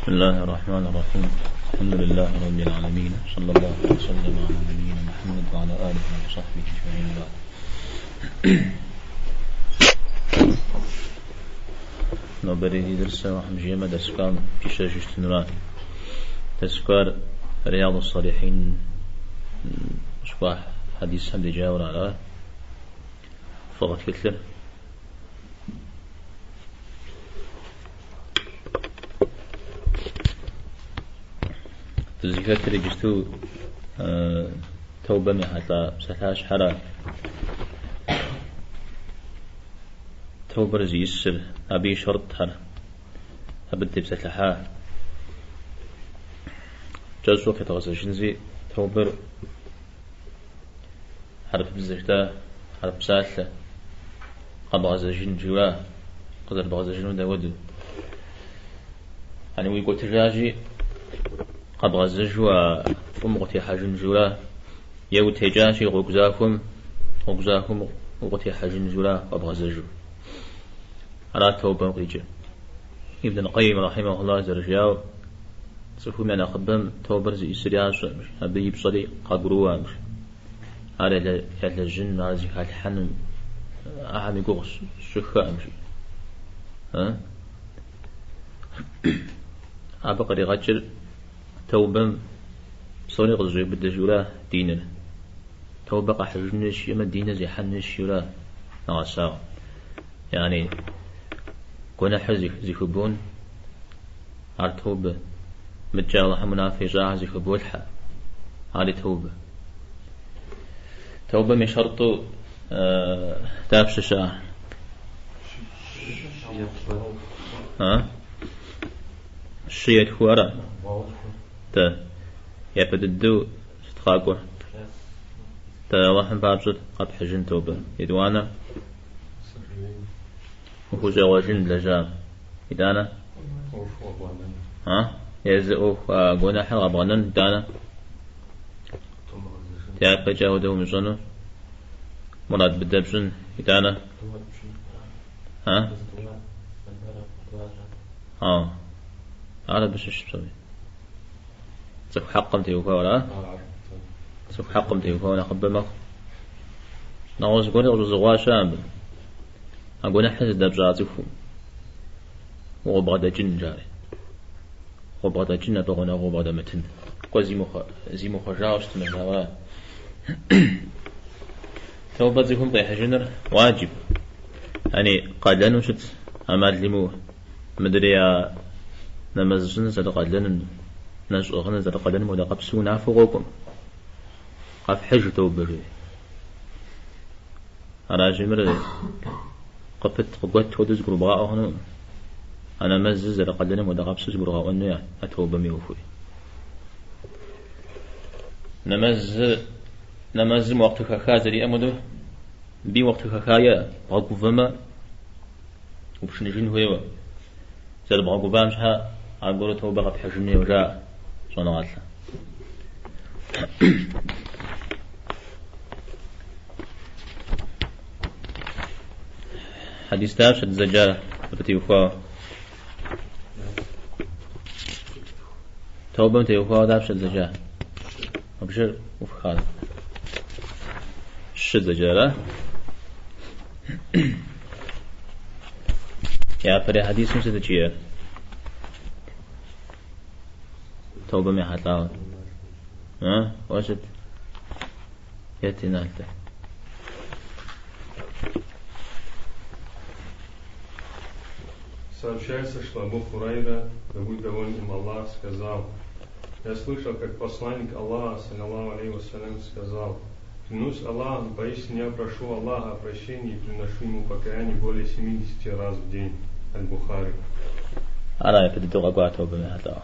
بسم الله الرحمن الرحيم. الحمد لله رب العالمين، صلى الله وسلم على نبينا محمد وعلى آله وصحبه أجمعين. بعد. Нобэрей ди дерсым жиӏэмэ дэскам пищэжыщтынура. Дэскар Рияд ас-Салихин къыщыкӏуа хьэдисхэм деджауэ ара. Фӏыгъэ тхылъыр. Дызыхэтыр иджысту тэубэм ехьэлӏа псалъащхьэра. Тэубэр зиӏысыр, абы и шэртхэр, абы дытепсэлъыхьа. Кӏэщӏу къедгъэзэжынзи, тэубэр хьэрыпыбзэ жытӏа, хьэрып псалъэ, къэбгъэзэжын жиӏэура, къызэрыбгъэзэжыну дауэду. Ани уикӏуэтыжащи, къэбгъэзэжу а фӏым укъытехьэжын жиӏэура, е утекӏащи гъуэгу захуэм, гъуэгу захуэм укъытехьэжын жиӏэура къэбгъэзэжу. Ара тэубэм къикӏыр. Ибн аль-Къайим рахьимахуллах зэрыжиӏауэ, цӏыхум я нэхъыбэм тэубэр зиӏысыр ящӏэкъым, абы и пщӏэри къагурыӏуэкъым. Ар ялэжьын, ар зыхалъхьэным, ахэм и гугъу щӏыххэкъым. Абы къригъэкӏыр тэубэм псори къызэщӏеубыдэ жиӏэура диныр. Тэубэ къэхьыжын хуейщ жиӏэмэ, диныр зехьэн хуейщ жиӏэура нэгъэсауэ. Яни гуэныхьыр зыхыбон, ар тэубэ. Мыдкӏэ Алыхьым унафэ ищӏахэр зыхыболъхьэ, ари тэубэ. Тэубэм и шэртӏу дапщэ щыӏэ? Щы е тху ара? Тэ. Япэ дыдэу сыт къакӏуэр? Тэ Алыхьым папщӏэ къэпхьыжын тобэ. Етӏуанэ? Ухущӏегъуэжын блэжьам. Итӏанэ? Езы ӏуэху а гуэныхьыр къэбгъэнэн, итӏанэ? Дяпэкӏэ ауэдэ умыщӏэну мурад быдэ пщӏын, итӏанэ? Ар абы щыщ псоми. Цӏыху хьэкъым теухуауэ ара? Цӏыху хьэкъым теухуауэ нэхъыбэ мэхъу. Нэгъуэщӏ зыгуэри къыщӏызыгъуа щыӏэ абы. А гуэныхьыр зыдэпщӏа цӏыхум укъыбгъэдэкӏын жари. Укъыбгъэдэкӏын, абы гъунэгъуу убгъэдэмытын. Кӏуэ зимыхъуэжауэ щытмэ, жаӏэура. Тэубэ цӏыхум къихьыжыныр уаджиб. Яни къалэну щыт ӏэмал имыӏэу. Мыдрей а нэмэз щӏыныр зэрыкъалэным, нэщӏ ӏыгъыныр зэрыкъалэным хуэдэ къабзэу унафэу къокӏуэм. Къэфхьыж тэубэ жи. Аращи, мыр къыпыт къыгуэт хуэдэу зыгурыбгъаӏуэ хъунукъым. А нэмэзыр зэрыкъалэным хуэдэ къабзэу зыгурыгъэӏуэн хуей а тэубэм и ӏуэхури. Нэмэзыр, нэмэзым уэхъты хэха зэриӏэм хуэдэу, мыбыи уэхъты хэха иӏэ, бгъэгувэмэ, упшыныжын хуейуэ. Зэрыбгъэгувам щхьэ аргуэру тобэ къэпхьыжын хуейуэ жаӏэ щӏэныгъэлӏхэм. Хьэдис дапщэ дызэджар абы теухуауэ? Тобэм теухуауэ дапщэ дызэджа? Абжыр уфхар. Щы дызэджара? Япэрей хьэдисым сыт жиӏэр? Тобэм ехьэлӏауэ. А? Уэ сыт? Ет Иналдэ. Сообщается, что Абу Хурайра, да будет доволен им Аллах, сказал: Я слышал, как посланник Аллаха, саллаллаху алейхи вассалям, сказал: Клянусь Аллахом, поистине я прошу Аллаха о прощении и приношу ему покаяние более 70 раз в день. Аль-Бухари. Ара япэ дыдэу къэкӏуа тобэм ехьэлӏауэ.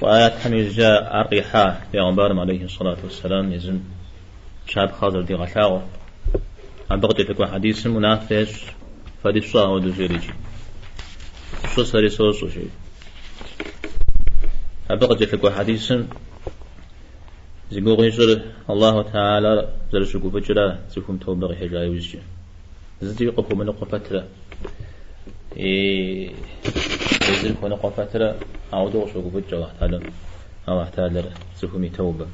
Аятхэм иужькӏэ ар къихьа Пейгъэмбарым алейхи сэлату уэсселам езым щапхъэ зэрыдигъэлъагъур. Абы къыкӏэлъыкӏуэ хьэдисым унафэ ещӏ, фэри фщӏэ ауэдэу жери икӏи. Фщӏы сэри сощӏэ, жери. Абы къыкӏэлъыкӏуэ хьэдисым зи гугъу ищӏыр Аллаху Тэхьэлар зэрыщыгуфӏыкӏыра цӏыхум тобэ къихьыжа иужькӏэ. Зыкӏи къыхуэмыныкъуэ пэтрэ. И Езыр хуэныкъуэ пэтрэ ауэдэу къыщогуфӏыкӏ Алыхь Тэхьэлэм, Алыхь Тэхьэлэр цӏыхум и тэубэм.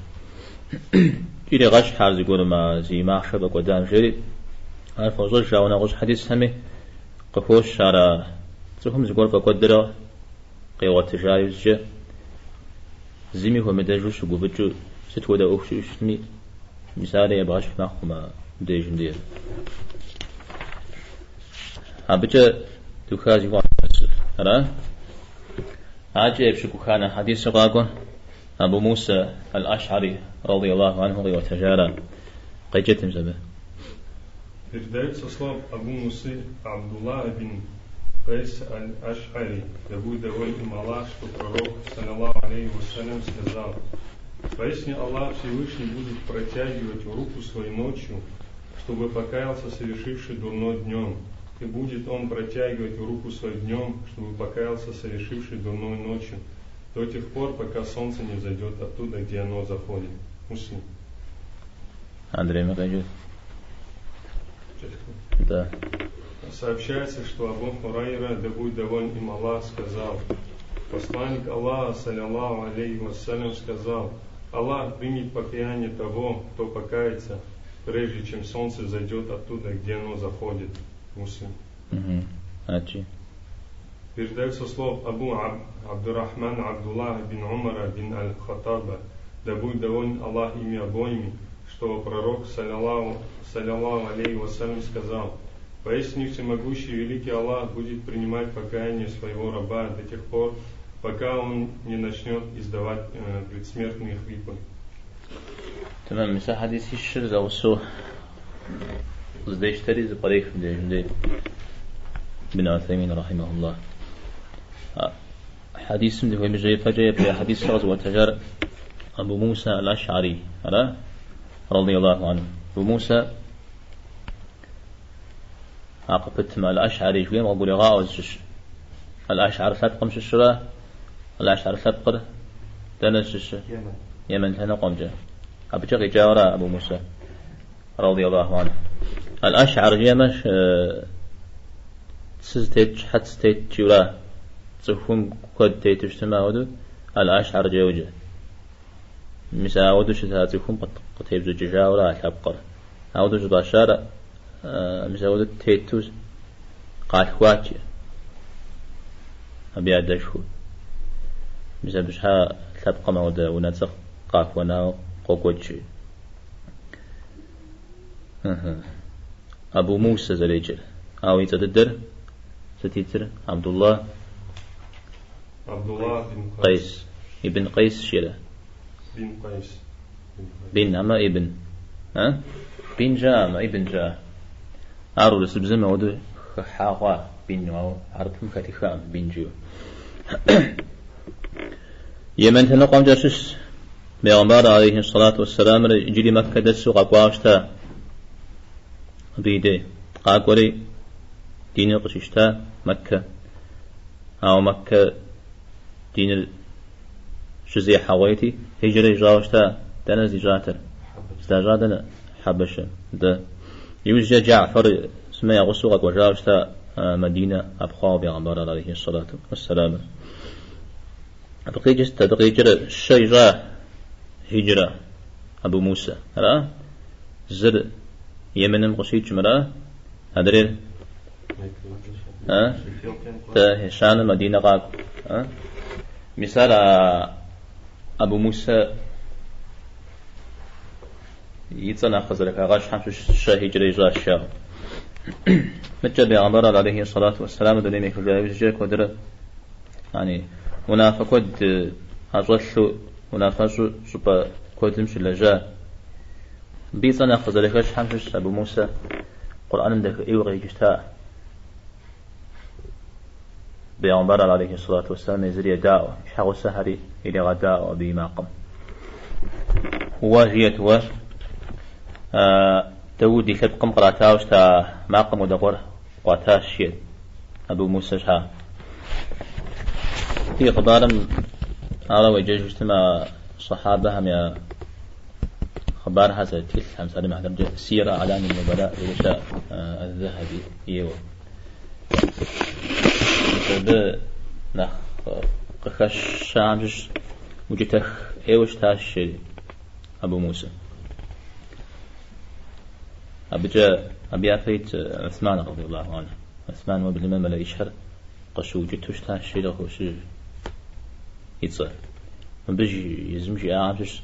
Ирегъэщхь ар зыгуэрым а зи махъшэ фӏэкӏуэдам жери, ар фощӏэж, ауэ нэгъуэщӏ хьэдисхэми къыхощ ар а цӏыхум зыгуэр фӏэкӏуэдрэ къигъуэтыжа иужькӏэ зыми хуэмыдэжу щыгуфӏыкӏыу сыт хуэдэ ӏуэху щыӏэу щытми, мис ари ебгъэщхь мэхъу мыбдежым деж. Абыкӏэ духа зихуэсыр, ара? Акӏэ епщыкӏуханэ хьэдису къакӏуэр Абу Муса аль-Аш'ари, радий Аллаху анху, къиӏуэтэжара. Къеджэт мис абы. Передается слов Абу Мусы Абдуллаха бин Кайс аль-Аш'ари, да будет доволен им Аллах, что пророк, саллаллаху алейхи вассалям, сказал: Поистине Аллах Всевышний будет протягивать руку свою ночью, чтобы покаялся совершивший дурно днем, и будет он протягивать руку свою днем, чтобы покаялся совершивший дурной ночью, до тех пор, пока солнце не взойдет оттуда, где оно заходит. Муслим. Андрей Михайлович. Да. Сообщается, что Абу Хурайра, да будет доволен им Аллах, сказал: Посланник Аллаха, саллаллаху алейхи вассалям, сказал: Аллах примет покаяние того, кто покается, прежде чем солнце зайдет оттуда, где оно заходит. Муслим. Угу. Ачи. Передается слов Абу Абдурахман Абдуллаха бин Умара бин Аль-Хаттаба, да будет доволен Аллах ими обоими, что пророк, саллаллаху, саллаллаху алейхи вассалям, сказал: Поистине всемогущий великий Аллах будет принимать покаяние своего раба до тех пор, пока он не начнет издавать предсмертные хрипы. Тэмэм, мис а хьэдисищыр зэгъусэу къыздещтэри зыпкърех мыбдежым дей Ибн Уثаймин рахьимахуллах. Хьэдисым дыхуемыжьэ ипэкӏэ япэрей хьэдисыр къэзыӏуэтэжар Абу Муса аль-Аш'ари, ара? Радий Аллаху анху. Абу Муса а къыпытым аль-Аш'ари жыхуиӏэм къыгурегъаӏуэ зыщыщ. Аль-Аш'ар лъэпкъым щыщрэ, Аль-Аш'ар лъэпкъыр дэнэ щыщ? Йемен лъэныкъуэмкӏэ. Абыкӏэ къикӏауэра Абу Муса, радий Аллаху анху. Аль-Аш'ар жиӏэмэ, цы зытет, щхьэц зытет жиӏэура, цӏыхум куэд тету щытмэ, ауэдэу Аль-Аш'аркӏэ йоджэ. Мис ауэдэу щыта цӏыхум къытепщӏыкӏыжауэра а лъэпкъыр. Ауэдэу щӏыфӏащар мис ауэдэу тету къалъхуат абы и адэшхуэр. Мис абы щхьа лъэпкъым ауэдэ унэцӏэ къахуэнауэ къокӏуэкӏ. Абу Мусэ зэреджэр. Ауэ и цӏэ дыдэр сыт и цӏэр? Абдулла Абдулла бин Къейс. Ибн Къейс жиӏэрэ? Бин Къейс. Бин, амэ ибн. А? Бин жаӏэмэ, ибн жаӏэ. Ар урысыбзэм ауэдэу хыхьа хъуа, бин, ауэ хьэрыпым хэтыххаӏым, бин жиӏэу. Йемен лъэныкъуэмкӏэ щыщ Бегъымбар алейхи сэлату уэсселамыр иджыри Мэккэ дэсу къэкӏуауэ щыта. Абы и дей къакӏуэри диныр къыщищта Мэккэ. Ауэ Мэккэ диныр щызехьэгъуейти, хьиджрэ ищӏауэ щыта. Дэнэ здищӏатэр? Здащӏа дэнэ? Хьэбэшэ. Дэ. Иужькӏэ Джафэр сымэ я гъусэу къэкӏуэжауэ щыта Мадинэ ӏэпхъуауэ Бегъымбар алейхи сэлату уэсселамыр. Абы къикӏыр сыт? Абы къикӏыр щэ ищӏа хьиджрэ Абу Мусэ. Ара? Зыр Йеменым къыщикӏым, ара? Адрейр? А? Дэ ещанэ Мадинэ къакӏуэ. А? Мис ар Абу Мусэ и цӏэ нэхъ къызэрыхагъэщхьэм щыщ щэ хьиджрэ ищӏащ жаӏэу. Мыткӏэ Бегъымбар алейхи сэлату уэсселам дунейм ехыжа иужькӏэ куэдрэ яни унафэ куэд ӏэщӏэлъу, унафэщӏу щӏыпӏэ куэдым щылэжьа. Абы и цӏэ нэхъ къызэрыхэщхьэм щыщ Абу Мусэ Къурӏэным дахэ ӏейуэ къеджэу щыта. Бегъымбар алейхи сэлату уэсселам езыри едаӏуэ, и щхьэгъусэхэри иригъэдаӏуэ абы и макъым. Уэ жиӏэт, уэ Дауд и лъэпкъым къратауэ щыта макъым хуэдэ гуэр къуатащ, жиӏэт Абу Мусэ щхьа. И хъыбарым арэ уеджэжу щытмэ, сахьабэхэм я хъыбархэр зэрыт тхылъхэм, псалъэм и хьэтыркӏэ, Сир а'лам ан-нубала жиӏэу Аз-Захаби ейуэ. Мис абы Нэхъ къыхэщам щыщ укӏытэх ӏейуэ щытащ, жери Абу Мусэ. Абыкӏэ абы япэ ит Усман радиаллаху анху. Усман уеблэмэ мэлэӏичхэр къыщыукӏыту щытащ, жери къыхощыж и цӏэр. Мыбы езым жиӏагъэм щыщ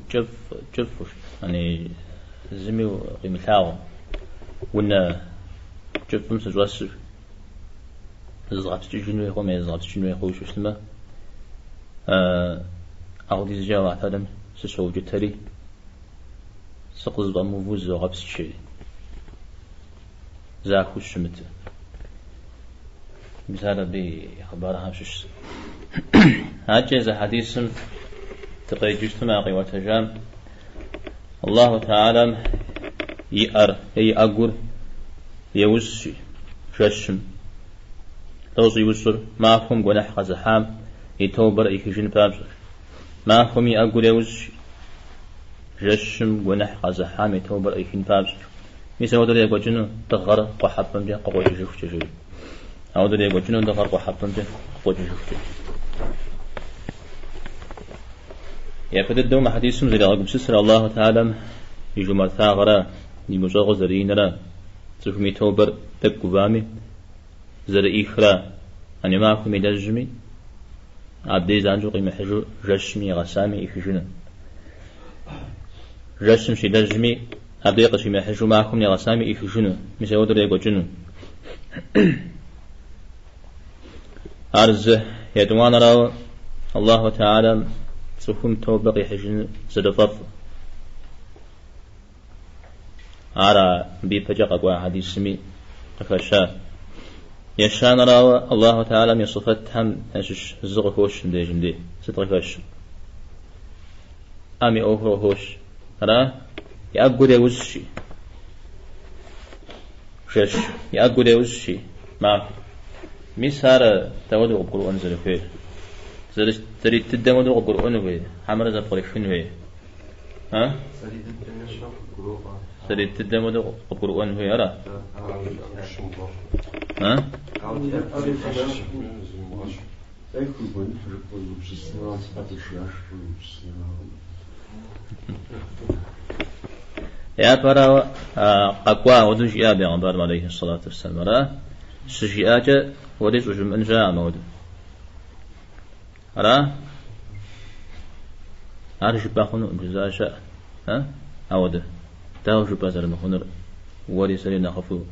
кӏыфӏ, кӏыфӏу, яни зыми къимылъагъу унэ кӏыфӏым сыщӏэсу зызгъэпскӏыжын хуей хъумэ, е зызгъэпскӏын хуей хъууэ щытмэ, апхуэдизкӏэ Аллахь Тэхьэлам сыщоукӏытэри, сыкъызэфӏэмыувэу зызогъэпскӏ, жери. Захуэу щымыту. Мис ар абы и хъыбархэм щыщщ. Адэкӏэ зы хьэдисым дыкъеджэу щытмэ, а къиӏуэтэжам Аллаху Тэхьэлам и ӏэр е и ӏэгур еущӏ жэщым. Лӏо щӏиущӏыр махуэм гуэныхь къэзыхьам и тобэр ӏихыжын папщӏэ. Махуэм и ӏэгур еущӏ жэщым гуэныхь къэзыхьам и тобэр ӏихын папщӏэ. Мис ауэдурэ екӏуэкӏыну дыгъэр къухьэпӏэмкӏэ къыкъуэкӏыжыхукӏэ, жери. Ауэдурэ екӏуэкӏыну дыгъэр къухьэпӏэмкӏэ къыкъуэкӏыжыхукӏэ. Япэ дыдэу мы хьэдисым зэригъэгупсысыр Аллаху Тэхьэлам и жумартагъэрэ и гущӏэгъур зэрыинрэ, цӏыхум и тобэр тӏэкӏу гувами зэрыӏихрэ, ани махуэм илэжьми, абдей занщӏэу къимыхьыжу жэщым нигъэсами ӏихыжыну. Жэщым щилэжьми, абдей къыщимыхьыжу махуэм нигъэсами ӏихыжыну, мис ауэдурэ екӏуэкӏыну. Ар зы етӏуанэрауэ Аллаху Тэхьэлам цӏыхум тобэ къихьыжыну зэрыфӏэфӏ. Ар абы ипэкӏэ къэкӏуа хьэдисми къыхэща. Ещанэрауэ Аллаху Тэхьэлам и сыфэтхэм ящыщ зы къыхощ мыбдежым дей. Сыт къыхэщыр? ӏэм и ӏуэхур къыхощ. Ара? И ӏэгур еущӏ, жэщ. И ӏэгур еущӏ, махуэ. Мис ар дауэдэу къыбгурыӏуэн зэрыхуейр? Зэрит дыдэм хуэдэу къыбгурыӏуэн хуей, хьэмэрэ зэпкърыхын хуей? А? Зэрит дыдэм хуэдэу къыбгурыӏуэн хуей, ара? А? Япэрауэ, къэкӏуа ауэдэу жиӏа бегъымбарым алейхи сэлату уэсселам, ара? Щыжиӏакӏэ уэри щӏыжымыӏэн щыӏэкъым ауэдэу. Ара? Ар жыпӏэ хъунукъым жызыӏэ щыӏэ. А? Ауэдэ. Дауэ жыпӏэ зэрымыхъунур уэри сэри нэхъыфӏу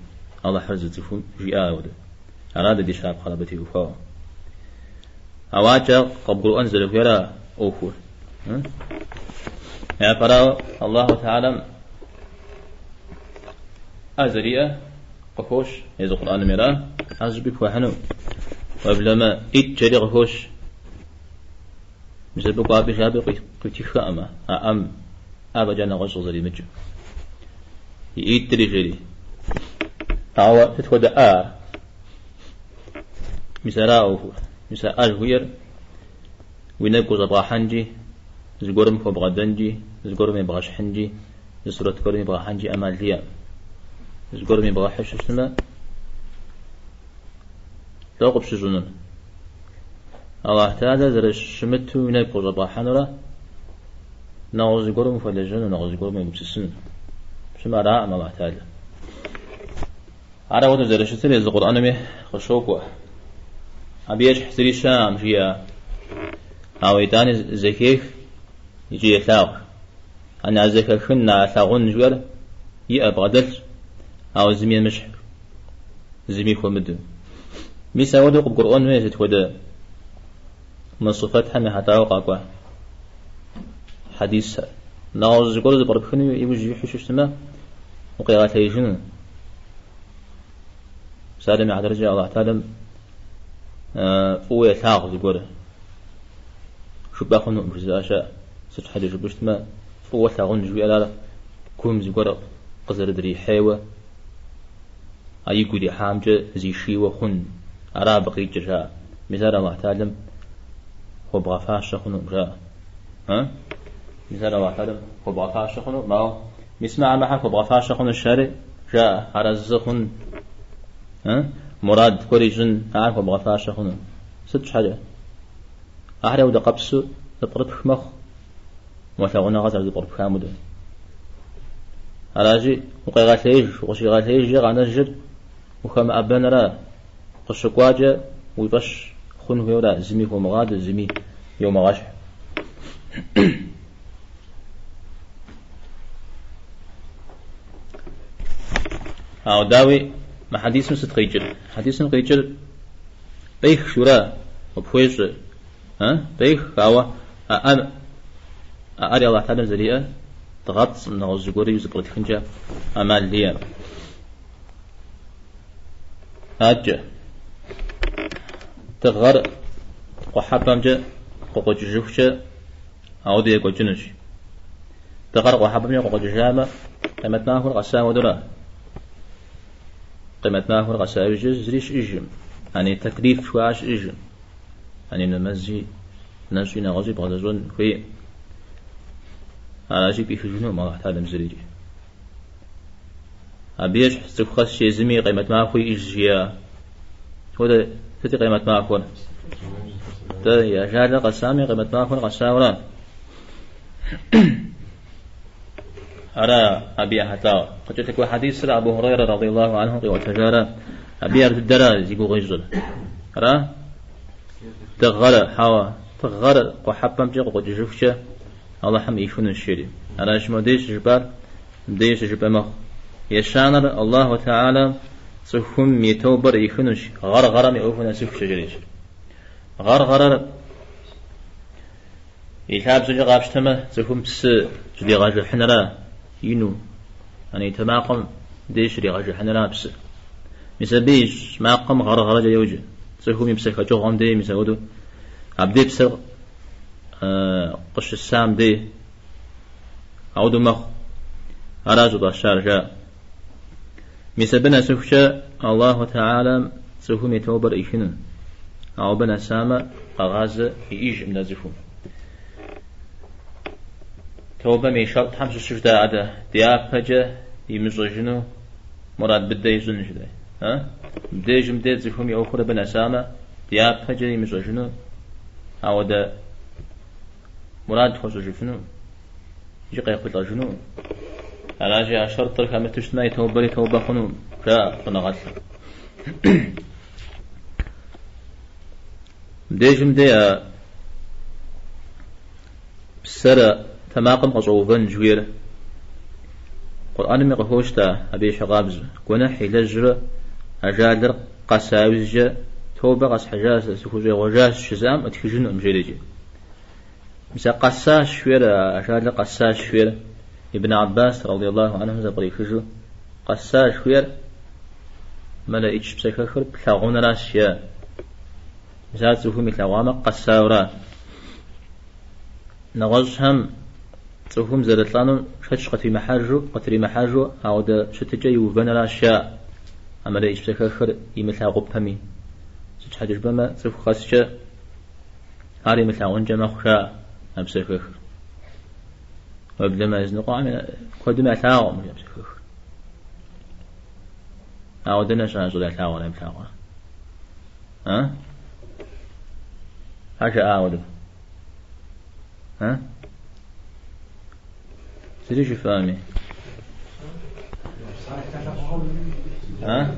Алыхьыр зыцӏыхум жиӏа ауэдэ. Ара дэ ди щапхъэр абы теухуауэ. Ауэ адэкӏэ къыбгурыӏуэн зэрыхуейра ӏуэхур. Япэрауэ, Аллаху Тэхьэлам ӏэ зэриӏэ къыхощ езы Къурӏэным ара, ар зыщӏыпӏи пхуэхьыну. Уеблэмэ, ӏитӏ жери къыхощ. Мис абы кӏуапӏи жапӏи къуитыххэкъым а ӏэм ӏэ фӏэкӏа нэгъуэщӏ къызэримыкӏым. И ӏитӏри жери. Ауэ сыт хуэдэ ӏэ ар? Мис ара ӏуэхур. Мис а ӏэ жыхуиӏэр уи нэгу къыщӏэбгъэхьэнкӏи, зыгуэрым хуэбгъэдэнкӏи, зыгуэрым ебгъэщхьынкӏи, зы сурэт гуэрым ибгъэхьэнкӏи ӏэмал иӏэкъым. Зыгуэрым ебгъэхьу щытмэ, лӏо къыпщыщӏынур? Аллахь Тэхьэлэ зэрыщымыту уи нэгу къыщӏэбгъэхьэнурэ, нэгъуэщӏ зыгуэрым ухуэлэжьэну, нэгъуэщӏ зыгуэрым уегупсысыну. Пщымэ араӏым Аллахь Тэхьэлэ. Ар ауэдэу зэрыщытыр езы Къурӏэнми къыщокӏуэ. Абы ещхь зыри щыӏэкъым, жиӏэ. Ауэ итӏани зэхех икӏи елъагъу. А зэхэхын, а лъагъун жиӏэр иӏэ бгъэдэлъщ, ауэ зыми емыщхь, зыми хуэмыдэу. Мис ауэдэу къыбгурыӏуэн хуейщ сыт хуэдэ мы сыфэтхэм ехьэлӏауэ къакӏуа хьэдисхэр. Нэгъуэщӏ зыгуэру зэпкърыпхыну иужь уихьэу щытмэ, укъегъэлъеижыну. Псалъэм и хьэтыркӏэ Аллахь Тэхьэлэм фӏыуэ елъагъу зыгуэр. Жыпӏэ хъунукъым жызыӏэ щыӏэ. Сыт щхьэкӏэ жыпӏэу щытмэ, фӏыуэ лъагъун жыхуиӏэр ар гум зыгуэр къызэрыдрихьейуэ, а игу ирихьамкӏэ зишийуэ хъун, ара абы къикӏыр жаӏэ. Мис ар Аллахь Тэхьэлэм хуэбгъэфащэ хъунукъым жаӏэ. А? Мис ар Аллахь Тэхьэлэм хуэбгъэфащэ хъунукъым, ауэ мис мыхьэр хуэбгъэфащэ хъунущ ари, жаӏэ, арэзы хъун. А? Мурад гуэр ищӏын ар хуэбгъэфащэ хъуну. Сыт щхьэкӏэ? Ахэр ауэдэ къэпсу зэпкърыпх мэхъу, мо лъагъуныгъэ зэрызэпкърыпхам хуэдэу. Аращи, укъегъэлъеиж, укъыщигъэлъеижкӏэ къэнэжыр ухэмыӏэбэнра, къыщыкӏуакӏэ уи фӏэщ хъун хуейуэра, зыми хуомыгъадэ, зыми йомыгъэщхь. Ауэ дауи, мы хьэдисым сыт къикӏыр? Хьэдисым къикӏыр пӏех жиӏэура, къыпхуещӏэ. Пӏех, ауэ а ӏэр, а ӏэр Алыхь Тэхьэлам зэриӏэр дгъэпцӏым, нэгъуэщӏ зыгуэри зэпкърытхынкӏэ ӏэмал иӏэкъым. Адэкӏэ, дыгъэр къухьэпӏэмкӏэ къыкъуэкӏыжыхукӏэ ауэдэу екӏуэкӏынущ. Дыгъэр къухьэпӏэмкӏэ къыкъуэкӏыжамэ, къемэт махуэр къэса хуэдэура? Къемэт махуэр къэса иужькӏэ зыри щыӏэжкъым. Ани тэклиф жыхуаӏэр щыӏэжкъым. Ани нэмэзи, нэщӏи, нэгъуэщӏи бгъэзэщӏэн хуейкъым. Аращи, пӏихыжынукъым Алыхь Тэхьэлам зырикӏи. Абы ещхь цӏыху къэс езыми и къемэт махуэ иӏэжщ жиӏа. Хуэдэ сыт и къемэт махуэр? Дэ и ажалыр къэсами, къемэт махуэр къэсауэра? Ара абы ехьэлӏауэ. Къыкӏэлъыкӏуэ хьэдисыр Абу Хурайрэ радиаллаху анху къиӏуэтэжара, абы ар дыдэра зи гугъу ищӏыр. Ара? Дыгъэр, хьэуэ, дыгъэр къухьэпӏэмкӏэ къыкъуэкӏыжыхукӏэ Алыхьым ӏихынущ, жери. Аращ модей щыжыпӏар, мыдей щыжыпӏэ мэхъу. Ещанэр, Аллаху Тэхьэлэ цӏыхум и тобэр ӏихынущ, гъэргъэрэм и ӏуэхур нэсыхукӏэ, жерищ. Гъэргъэрэр и лъабжьэкӏэ къапщтэмэ, цӏыхум псы щыдигъэжыхьынра ину, ани и тэмакъым дей щригъэжыхьынра псы. Мис абы ищӏ макъым гъэргъэрэкӏэ йоджэ. Цӏыхум и псэ хэкӏыгъуэм дей, мис апхуэдэу, абдей псэр къыщысам дей ауэдэу мэхъу. Ара щӏыфӏащар жаӏэ. Мис абы нэсыхукӏэ Аллаху Тэхьэлам цӏыхум и тобэр ӏихыну. Ауэ абы нэсамэ, къэгъазэ иӏэжкъым дэ цӏыхум. Тобэм и шэртӏхэм щыщу жыдаӏэ дэ, дяпэкӏэ имыщӏэжыну мурад быдэ ищӏын жыдэ. Мыбдежым дей цӏыхум и ӏуэхур абы нэсамэ, дяпэкӏэ имыщӏэжыну ауэдэ мурад хуэщӏыжыфыну икӏи къехъулӏэжыну. Аращи, а шэртӏыр хэмыту щытмэ, и тобэри тобэ хъуну, жаӏэ щӏэныгъэлӏым. Мыбдежым дей а псэр тэмакъым къыщӏэувэн жыхуиӏэр Къурӏэнми къыхощ абы ещхьыркъабзэу. Гуэныхь илэжьрэ ажалыр къэса иужькӏэ тобэ къэсхьыжащ, сыхущӏегъуэжащ жызыӏам ӏытхыжынукъым жерикӏи. Мис а къэсащ жыхуиӏэр, ажалыр къэсащ жыхуиӏэр Ибн Аббас радиаллаху анху зэпкърихыжу къэса жыхуиӏэр мэлэӏич псэхэхыр плъагъунращ жиӏэ. Мис ар цӏыхум илъэгъуамэ къэсауэра. Нэгъуэщӏхэм цӏыхум зэрылӏэнум шэч къытримыхьэжу ауэдэ щытыкӏэ иувэнращ жаӏэ, а мэлэӏич псэхэхыр имылъагъупэми. Сыт щхьэкӏэ жыпӏэмэ, цӏыху къэскӏэ ар имылъагъункӏэ мэхъу жаӏэ а псэхэхыр. Уеблэмэ языныкъуэхэм куэдым ялъагъукъым а псэхэхыр. Ауэ дэнэ щащӏэр ялъагъурэ ямылъагъурэ? А? Ар жаӏа ауэдэу? А? Зыри жыфӏами? А?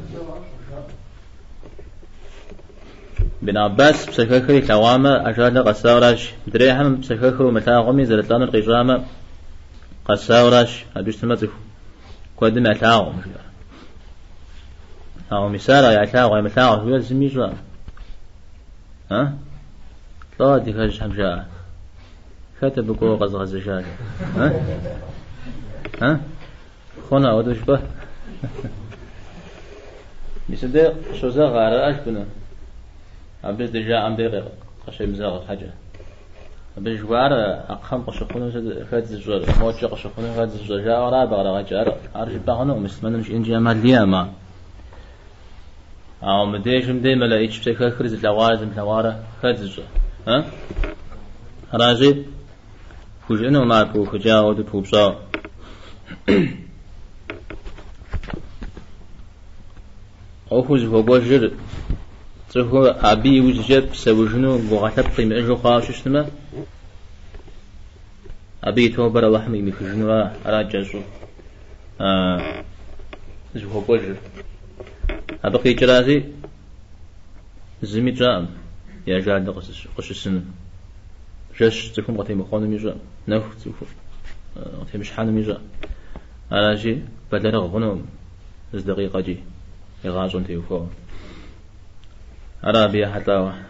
Ибн Аббас псэхэхыр илъэгъуамэ, ажалыр къэсауэращ. Мыдрейхэм псэхэхыр умылъагъуми, зэрылӏэнур къищӏамэ, къэсауэращ. Абы щытмэ цӏыху куэдым ялъагъукъым, жиӏэр. Ауэ мис ар ялъагъу, ямылъагъу жиӏэр зыми ищӏэкъым. А? Лӏо адыгэжьхэм жаӏэ. Хэт абы кӏуэуэ къэзыгъэзэжар? А? А? Хъуну ауэдэу жыпӏэ? Мис абы къыщозэгъ ара жыпӏэну? Абы здыжаӏэм дей къыщемызэгъ щхьэкӏэ. Абы жыхуаӏэр а кхъэм къыщыхъуну хэт зыщӏэр, мокӏэ къыщыхъуну хэт зыщӏэр жаӏэу ара абы кърагъэкӏ. Ар жыпӏэ хъунукъым, муслъымэным жиӏэнкӏи ӏэмал иӏэкъым ар. Ауэ мыдежым дей мэлэӏич псэхэхыр зылъэгъуарэ зымылъэгъуарэ хэт зыщӏэр? А? Аращи, пхужыӏэнукъым ар пыухыкӏауэ, ауэдэу пыупщӏауэ. ӏуэхур зыхуэкӏуэжыр цӏыхур абы иужькӏэ псэужыну гугъэ лъэпкъ имыӏэжу хъуауэ щытмэ, абы и тобэр Алыхьым ӏимыхыжынура, ара кӏэщӏу зыхуэкӏуэжыр. Абы къикӏрази, зыми тщӏэкъым и ажалыр къыщысынум. Жэщ цӏыхум къытемыхъуэнум ищӏэкъым, нэху цӏыхум къытемыщхьэнум ищӏэкъым. Аращи, бэлэрыгъ хъунукъым зы дакъикъэкӏи и гъащӏэм теухуауэ. Ара абы ехьэлӏауэ.